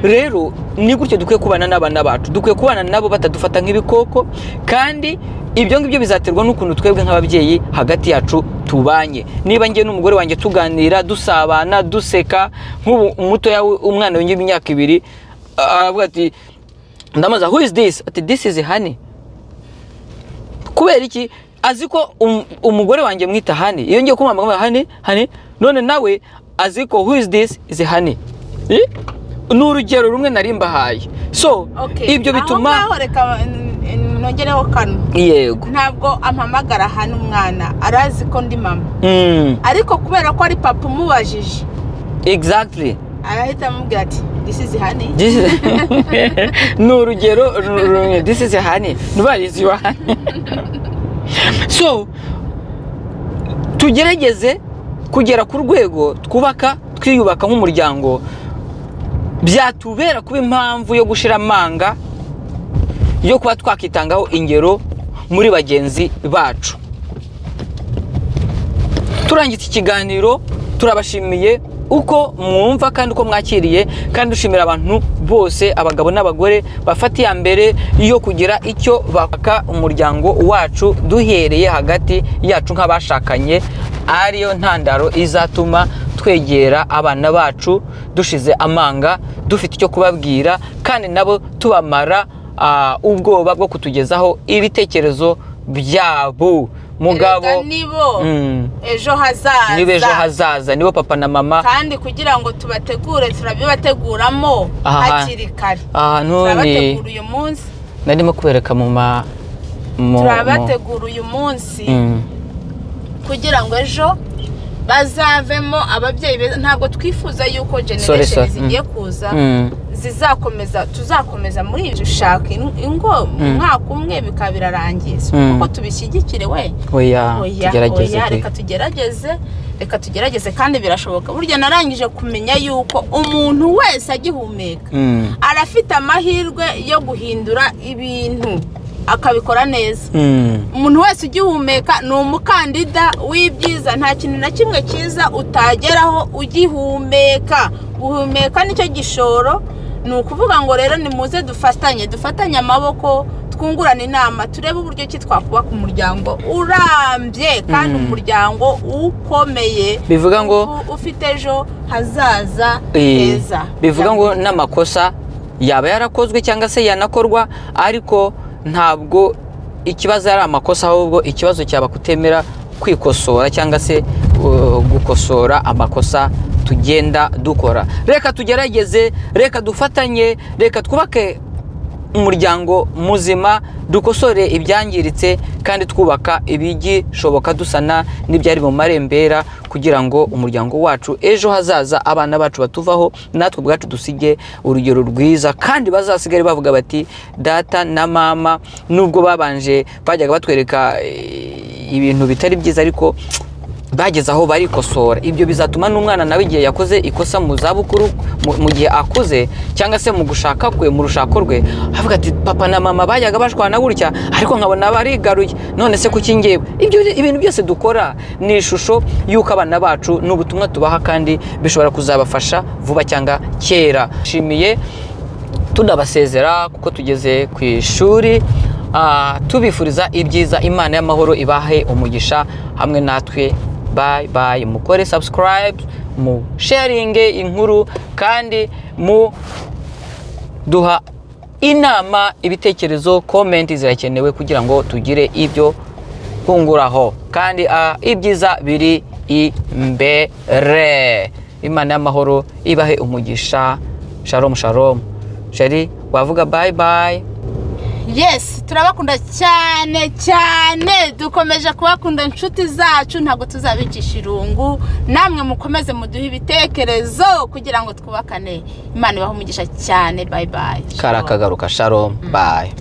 Speaker 1: Rero ni gutyo dukwiye kubana n'abana bacu, dukwiye kubana nabo batadufata nk'ibikoko, kandi ibyo ngibyo bizaterwa n'ukuntu twebwe nk'ababyeyi hagati yacu tubanye. Niba ngiye n'umugore wanjye tuganira, dusabana, duseka, nk'ubu umuto umwana w'imyaka 2 aravuga ati ndamaza who is this, ati this is honey. Kubera iki? Azi ko umugore wanjye mwita honey, iyo ngiye kumwamagana honey honey, none nawe azi ko who is this is honey. Ni urugero rumwe nari mbahaye. So ibyo bituma
Speaker 2: aho reka nongereho kano.
Speaker 1: Yego,
Speaker 2: ntabwo ampamagara hano umwana arazi ko ndi mama, ariko kubera ko ari papa umubajije
Speaker 1: exactly
Speaker 2: arahita amubwira ati this is honey.
Speaker 1: Ni urugero rumwe, this is honey, nubarizi wa honey. So tugerageze kugera ku rwego twubaka twiyubaka nk'umuryango, byatubera kuba impamvu yo gushira amanga yo kuba twakitangaho ingero muri bagenzi bacu. Turangiza ikiganiro turabashimiye uko mwumva kandi uko mwakiriye, kandi dushimira abantu bose abagabo n'abagore bafata iya mbere yo kugira icyo baka umuryango wacu duhereye hagati yacu nk'abashakanye, ariyo ntandaro izatuma twegera abana bacu dushize amanga, dufite icyo kubabwira, kandi nabo tubamara ubwoba bwo kutugezaho ibitekerezo byabo. Mugabo
Speaker 2: nibo ejo hazaza,
Speaker 1: nibo ejo hazaza, nibo papa na mama,
Speaker 2: kandi kugira ngo tubategure turabibateguramo hakiri kare. Turabategura uyu munsi,
Speaker 1: narimo kubereka mu
Speaker 2: turabategura uyu munsi kugira ngo ejo bazavemo ababyeyi beza. Ntabwo twifuza yuko generation zigiye kuza zizakomeza, tuzakomeza muri ibyo ushaka ingo umwaka umwe bikaba birarangiye, kuko tubishyigikire we.
Speaker 1: Oya, tugerageze,
Speaker 2: reka tugerageze Reka tugerageze kandi birashoboka. Burya narangije kumenya yuko umuntu wese agihumeka arafite amahirwe yo guhindura ibintu akabikora neza. Umuntu wese ugihumeka ni umukandida w'ibyiza, nta kintu na kimwe cyiza utageraho ugihumeka. Guhumeka nicyo gishoro. Ni ukuvuga ngo rero nimuze dufatanye amaboko, twungurane inama, turebe uburyo ki twakubaka umuryango urambye kandi umuryango ukomeye,
Speaker 1: bivuga ngo
Speaker 2: ufite ejo hazaza heza.
Speaker 1: Bivuga ngo n'amakosa yaba yarakozwe cyangwa se yanakorwa, ariko ntabwo ikibazo ari amakosa, ahubwo ikibazo cyaba kutemera kwikosora cyangwa se gukosora amakosa tugenda dukora. Reka tugerageze, reka dufatanye, reka twubake umuryango muzima, dukosore ibyangiritse kandi twubaka ibigishoboka, dusana n'ibyari mu marembera, kugira ngo umuryango wacu ejo hazaza abana bacu batuvaho natwe ubwacu dusige urugero rwiza, kandi bazasigare bavuga bati data na mama nubwo babanje bajyaga batwereka ibintu bitari byiza, ariko bageze aho barikosora. Ibyo bizatuma n'umwana nawe igihe yakoze ikosa mu zabukuru, mu gihe akuze cyangwa se mu gushaka kwe, mu rushako rwe, avuga ati papa na mama bajyaga bashwana gutya, ariko nkabona barigaruye, none se kuki ngewe? Ibyo ibintu byose dukora ni ishusho y'uko abana bacu n'ubutumwa tubaha, kandi bishobora kuzabafasha vuba cyangwa kera. Nshimiye tunabasezera kuko tugeze ku ishuri, tubifuriza ibyiza. Imana y'amahoro ibahe umugisha hamwe natwe. Bye bye. Mukore subscribe, mu sharinge inkuru, kandi mu duha inama, ibitekerezo, comment zirakenewe kugira ngo tugire ibyo kunguraho, kandi ibyiza biri imbere. Imana y'amahoro ibahe umugisha. Shalom shalom. Sheri, wavuga bye bye.
Speaker 2: Yes, turabakunda cyane cyane, dukomeje kubakunda inshuti zacu, ntabwo tuzabicisha irungu. Namwe mukomeze muduhe ibitekerezo kugira ngo twubakane. Imana ibahe umugisha cyane. Bye bye.
Speaker 1: Karakagaruka. Shalom. Bye.